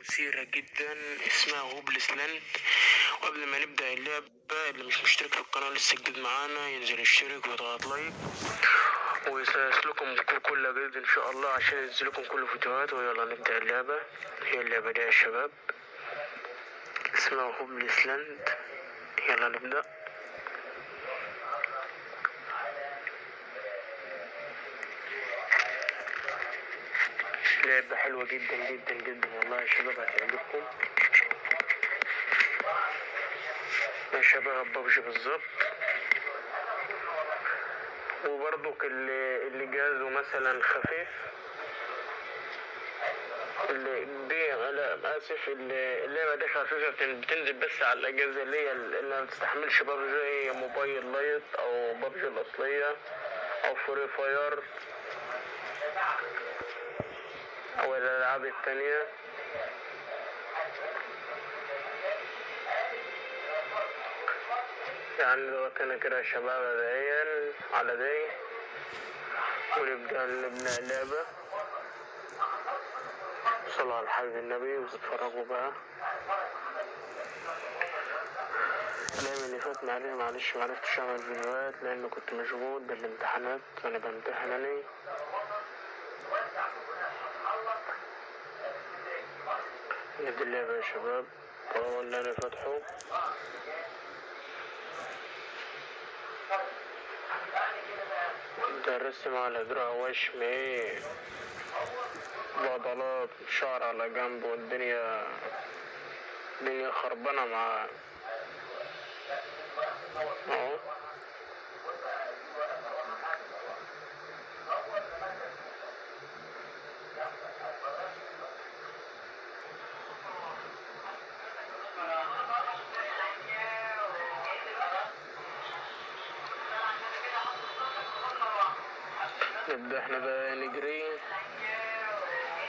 مثيرة جدا اسمها Hopeless Land. وقبل ما نبدأ اللعبة، اللي مش مشترك في القناة لسه جديد معانا ينزل يشترك ويضغط like ويوصلكم كل جديد ان شاء الله عشان ينزلكم كل فيديوهات. ويلا نبدأ اللعبة. هي اللعبة دي يا شباب اسمها Hopeless Land. يلا نبدأ. لعبة حلوة جدا جدا جدا والله يا شباب، هتعجبكم. شبه ببجي بالظبط. وبرضك اللي جهازه مثلا خفيف، اللي دي لا اسف، اللعبة دي خفيفة بتنزل بس على الأجهزة اللي هي اللي ما بتستحملش PUBG Mobile Lite أو ببجي الأصلية أو Free Fire أو الألعاب التانية. يعني ضغطنا كده يا شباب مبدئيا على دي ونبدأ نبني اللعبة. صلوا على الحبيب النبي وتتفرجوا بقى. الأيام اللي فات معلش معرفتش أعمل فيديوهات لأن كنت مشغول بالامتحانات، وأنا بمتحن أنا. نبدأ اللعبة يا شباب. هو اللي أنا فاتحه. ده الرسم على دراع وشم ايه وعضلات شعر على جنب، والدنيا الدنيا خربانة معاه اهو. نبدأ احنا بقى نجري.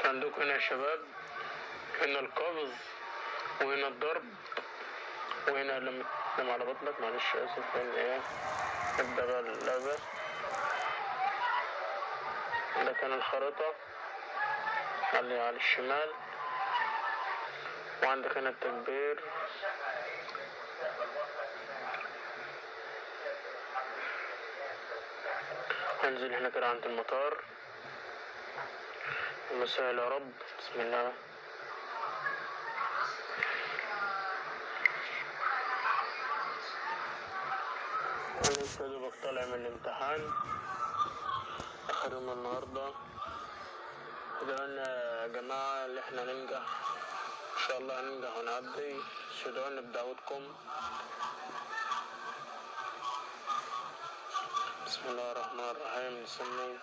عندكم هنا يا شباب هنا القفز وهنا الضرب وهنا لما على بطنك، معلش اسف. لان ايه نبدأ بقى اللعبة. ده كان الخريطة على الشمال، وعندك هنا التكبير. هنزل هنا كده عند المطار. المسائل يا رب، بسم الله. انا لسه دوبك طالع من الامتحان اخر يوم النهارده. ادعونا يا جماعه اللي احنا ننجح ان شاء الله، هننجح ونعدي. ادعونا بدعوتكم. بسم الله الرحمن الرحيم. نسمي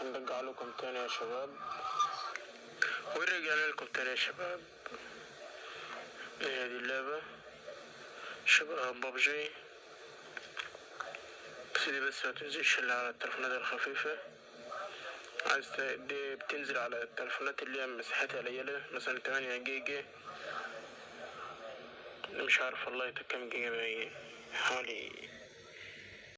هنرجع لكم تاني يا شباب، ورجعنا لكم تاني يا شباب. هي دي اللعبة شبه ببجي، بس دي بس ما تنزلش الا على التلفونات الخفيفة. عايز دي بتنزل على التلفونات اللي هي مساحتها قليلة، مثلا 8 جيجا، مش عارف والله كام جيجا، حوالي